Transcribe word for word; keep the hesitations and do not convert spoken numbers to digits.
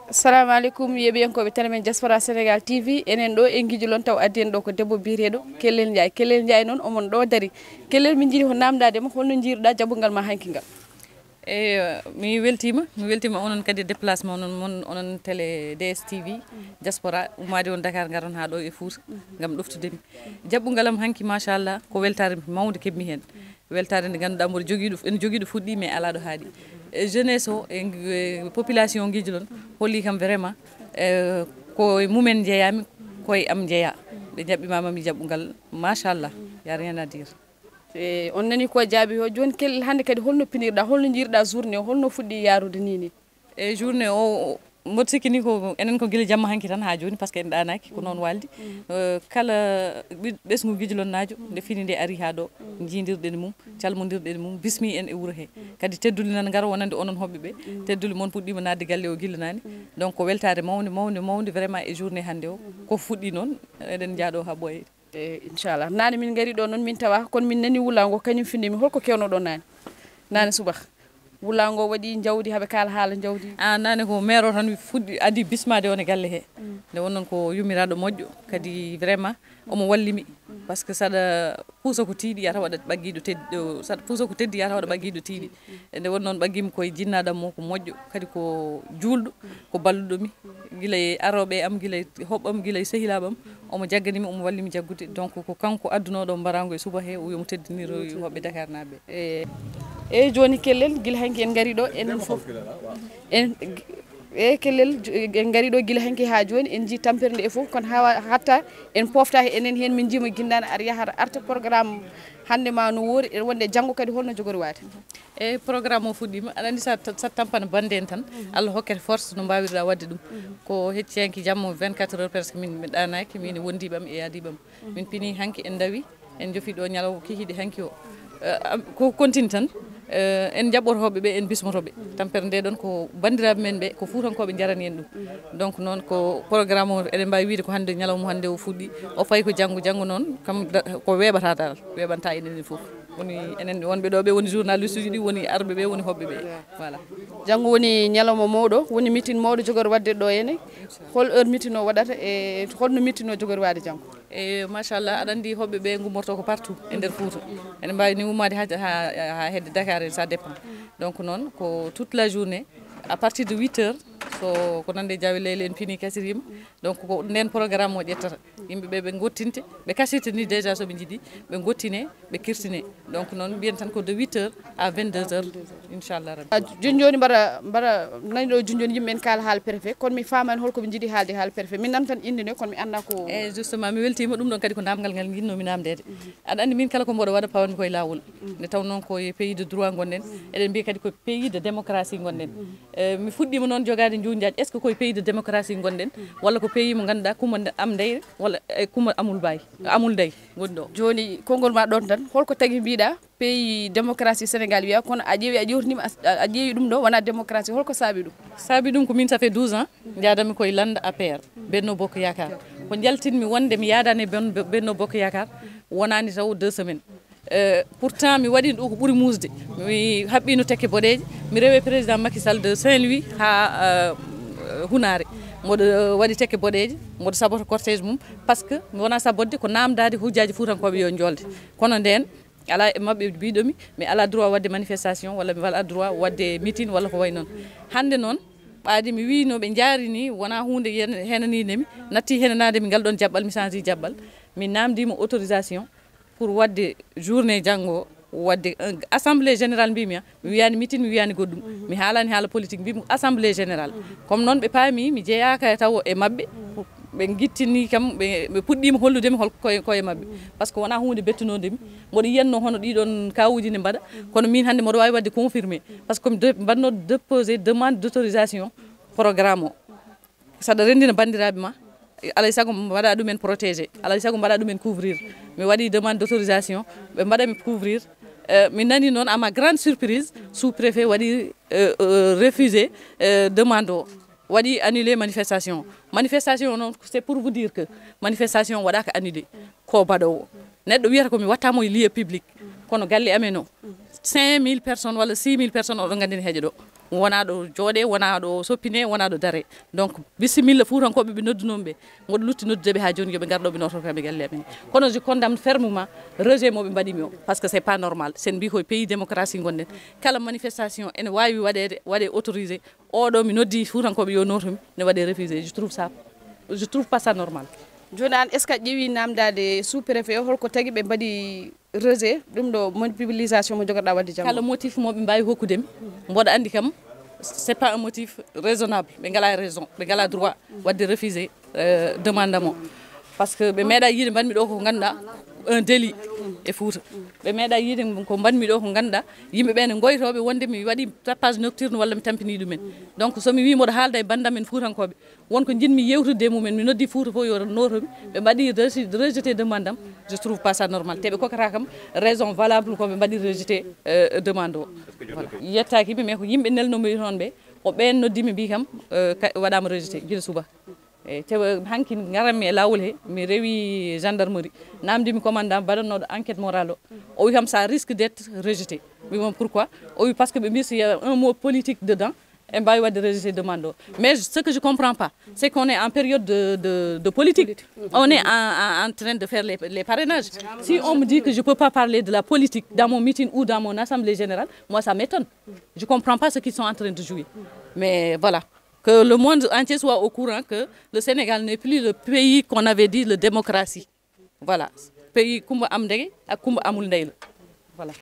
Assalamu aleykum, yeɓiyankooɓe télé men Diaspora Sénégal T V. Enen ɗo e Guijulon, taw addi en ɗo ko debbo biyeteeɗo Kellel Ndiaye. Kellel Ndiaye noon, omon ɗo dari. Kellel, min njiɗi ko namdaade mo, holno njiiruɗa jaɓɓungal ma hanki ngal? Eyi, mi weltiima, mi weltiima onon kadi e déplacement onon, mon, onon télé D S T V, Diaspora, ummaade on Dakar, ngaron haa ɗo e Fuuta, ngam ɗoftude mi. Jaɓɓungal am hanki, machallah, ko weltaare mawnde keɓmi heen. Weltaare nde ngannduɗaa mboɗo jogii ɗo, ene jogii ɗo fuɗɗi, mais alaa ɗo haaɗi. E jeunesse o, e, e population Guijulon, holli kam vraiment, e, ko e mumen njeyaami, ko e am njeyaa. Ɓe jaɓɓimaama mi jaɓɓungal, machallah, y a rien à dire. E, on nani ko jaabi o. Jooni Kellel, hannde kadi holno pinirɗa, holno njiiruɗa journée o, holno fuɗɗi yaarude ni ni? E journée o, mboɗo sikki ni ko enen ko gila jamma hanki tan haa jooni, par ce que en ɗaanaaki, ko noon waaldi. Eh, kala ɓi-, ɓesngu Guijulonnaajo, nde fini nde ari haa ɗo, njiidirɗen mum, calmondirɗen mum, bismi en e wuro he. Kadi tedduli nan ngara wonande onon hoɓɓe ɓe. Tedduli mon puɗɗiima naatde galle o gila naane. Donc ko weltaare mawnde, mawnde, mawnde vraiment e journée hannde o. Ko fuɗɗi noon, eɗen njaaɗo haa ɓooya. E, inchallah. Naane min ngari ɗo noon, min tawa, kono min nani wulaango, kañum finde min. Holko kewnoɗon naane? Naane subaka. Wulaango waɗi njawdi, haɓe kaala haala njawdi. A, naane ko maire o tan fuɗɗi, adi bismaade on e galle he. Nde wonnoon ko yummiraaɗo moƴƴo, kadi vraiment omo walli mi. Par ce que saɗa puusa ko tiiɗi, yata waɗa ɓaggiiɗo teddi, saɗa puusa ko teddi, yata waɗa ɓaggiiɗo tiiɗi. E nde wonnoon ɓaggii mi koye jinnaaɗo am o ko moƴƴo, kadi ko juulɗo, ko balluɗo mi. Gila e arooɓe am, gila e hoɓɓe am, gila e sehilaaɓe am, omo jaggani mi, omo walli mi jaggude. Donc ko kanko addunooɗo mbaraango e suba he, o wiya mo teddiniro hoɓɓe Dakar naaɓe. E, e jooni Kellel, gila hanki en ngari ɗo, enen fof. En, e Kellel, jo-, en ngari ɗo gila hanki haa jooni, en njii tampere nde e fof, kono hawa, hatta en pofta he enen heen, min njiima ginnaane ar yahata arta programme hannde ma no woori, e wonde janngo kadi holno jogori waade? E programme o fuɗɗiima, aɗa anndi sa, sa tampana bannde en tan, Allah hokkete force no mbaawirɗa waɗde ɗum. Ko hecciyanki jamma vingt-quatre heures presque min, mi ɗaanaaki, min e wondiiɓe am e yaadiiɓe am. Min pini hanki en ndawi, en jofi ɗo ñalaw kihiiɗe hanki o. Eh, am-, ko continue tan, eh, en jaɓɓoto hoɓɓe ɓe, en bismoto ɓe. Tampere nde ɗon ko banndiraaɓe men ɓe, ko fuutankooɓe njarani en ɗum. Donc noon ko programme o, eɗen mbaawi wiide ko hannde ñalawma hannde o fuɗɗi, o fayi ko janngo, janngo noon kam da-, ko weeɓata dal, weeɓanta enen fof. Woni enen wonɓe ɗo ɓe woni journaliste uji ɗi, woni arɓe ɓe, woni hoɓɓe ɓe. Voilà. Janngo woni ñalawma mawɗo, woni meeting mawɗo jogori waɗde ɗo ene. Hol heure meeting o waɗata e holno meeting o jogori waade janngo? E machallah, aɗa anndi hoɓɓe ɓe ngummorto ko partout e nder Fouta. Ene mbaawi ni ummaade ha, ha, ha hedde Dakar en, ça dépend. Donc noon ko toute la journée, à partir de huit heures, so ko nande Diawe Leyla en pini kasirima. Donc ko nden programme o ƴettata. Yimɓe ɓe ɓe gottinte, ɓe kasirta ni déjà so ɓe njiɗi, ɓe gottine, ɓe kirtine. Donc noon mbiyen tan ko de huit heures à vingt-deux heures, inchallah rabbi. A, jooni jooni mbaɗa, mbaɗa nani ɗo jooni jooni yimɓe en kaala haala préfet, kono mi faamaani holko ɓe njiɗi haalde haala préfet. Min nan tan inde nde, kono mi annda ko. E justement, mi weltiima, ɗum ɗon kadi ko namdal ngal njiɗnomi namdeede. Aɗa anndi min kala ko mboɗo waɗa pawanmi koye laawol. Nde taw noon ko e pays de droit ngonɗen, eɗen mbiya kadi ko pays de démocratie ngonɗen. E, mi fuɗɗiima noon jogaade njuuñ njaaj, est-ce que koye pays de démocratie ngonɗen, walla ko pays mo ngannduɗaa kuma am ndeyre, walla e kuma amul baay, amul ndey ngoni ɗo? Jooni konngol ma ɗon tan, holko tagi mbiɗa pays démocratie Sénégal wiya, kono a ƴeewi, a ƴewtinima, a, a ƴeewi ɗum ɗo, wona démocratie, holko saabi ɗum? Saabi ɗum ko min, ça fait douze ans, njaadami koye lannda A P R, Benno Bokk Yaakaar. Ko njaltinmi wonde mi yaadani Ben-, Benno Bokk Yaakaar, wonaani taw deux semaines. Euh, pourtant mi waɗi ɗo ko ɓuri muusde. Mi haɓɓino tekke boɗeeje, mi rewe président Macky Sall de Saint-Louis ha, euh, Hunaare. Mboɗo waɗi tekke boɗeeje, mboɗo sabota cortège mum, par ce que mi wona sabotde, ko namdaade hujjaaji fuutankooɓe yo jolde. Kono nden, ala e maɓɓe mbiɗomi, mi ala droit waɗde manifestation, walla mi ala droit waɗde meeting, walla ko way noon. Hannde noon, ɓaadi mi wiino ɓe njaari ni, wona huunde yen-, henaniinde mi, natti henanaade mi ngal ɗon jaɓɓal, mi change jaɓɓal. Mi namdiima autorisation pour waɗde journée janngo, waɗde, euh, assemblée générale mbimi, mi wiyani meeting, mi wiyani goɗɗum, mi haalani haala politique, mbimi assemblée générale. Comme noon ɓe paami mi jeyaaka taw e maɓɓe, ɓe gittini kam, ɓe, ɓe puɗɗiima hollude mi hol koye, koye maɓɓe. Par ce que wona huunde bettunode mi, mboɗo yiyatno hono ɗiɗon kawuji ne mbaɗa, kono min hannde mboɗo wawi waɗde confirmé, par ce que mi de-, mbaɗno déposé demande d'autorisation programme o. Saɗa renndina banndiraaɓe ma, alay sago mbaɗa ɗumen protégé, alay sago mbaɗa ɗumen couvrir. Mi waɗi demande d'autorisation, ɓe mbaɗa mi couvrir. Euh, mi nani noon, à ma grande surprise, sous-préfet waɗi, euh, euh, refusé, euh, demande o, waɗi annulé manifestation. Manifestation noon, c'est pour vous dire que manifestation waɗaka annulé, ko baɗowo. Neɗɗo wiyata ko mi wattamo e lieu public, kono galle amen o, cinq mille personnes walla six mille personnes oɗo nganndi ne heeƴa ɗo. Wona ɗo jooɗe, wona ɗo soppine, wona ɗo dare. Donc bisimilla fuutankooɓe ɓe noddunomi ɓe, mboɗo lutti noddude ɓe haa jooni, yo ɓe ngar ɗo ɓe nooto kam e galle amen. Kono je condamne fermement rejet mo ɓe mbaɗimi o, parce que c'est pas normal. Sen mbi koye pays démocratie gonɗen, kala manifestation ene waawi waɗeede, waɗe autorisé. Oɗo mi noddi fuutankooɓe yo nootomi, ne waɗe refusé. Je trouve ça, je trouve pas ça normal. Jooni an, est ce que a ƴeewi namdade sous préfet o, holko tagi ɓe mbaɗi rejet ɗum ɗo mobilisation mo jogorɗa wadde janngo? Kala motif mo ɓe mbawi hokkudemi, mboɗo andi kam, c'est pas un motif raisonnable. Ɓe ngala raison, ɓe ngala droit wadde refusé, euh, demande am o. Parce que ɓe meeɗa yiide mbaɗmi ɗo ko ganduɗa un délit e Fouta. Ɓe meeɗa yiide ko mbaɗmi ɗo ko ganduɗa yimɓe ɓe ne goytoɓe wonde mi waɗi tapage nocturne walla mi tampini ɗumen. Donc somi wi mboɗo haalda e bandam en fuutankooɓe, won ko jiɗmi yewtude e mumen, mi noddi Fouta fof yo nootomi, ɓe mbaɗi resi-, rejeté demande am. Je trouve pas ça normal. Te ɓe kokkata kam raison valable ko ɓe mbaɗi rejeté, euh, demande o. Voilà. Yettaki ɓe, mais ko yimɓe nelnomi toon ɓe, ko ɓen noddimi mbi kam, euh, ka-, waɗama rejeté gila suba. Eyyi, te hanki ngaranmi e lawol he, mi rewi gendarmerie, namdimi commandant baɗannoɗo enquête morale o. O wi kam ça risque d'être rejeté. Mi wi mo pourquoi? O wi parce que ɓe mbi s'il y a un mot politique dedans, ɓe mbawi wadde rejeté demande o. Mais ce que je comprends pas, c'est qu'on est en période de, de, de politique. On est en, en, en train de faire les, les parrainages. Si on me dit que je peux pas parler de la politique dans mon meeting ou dans mon assemblée générale, moi ça m'étonne. Je comprends pas ce qu'ils sont en train de jouer. Mais voilà, que le monde entier soit au courant que le Sénégal n'est plus le pays qu'on avait dit de démocratie. Voilà, pays Kumba am ndey ak Kumba amul ndey la.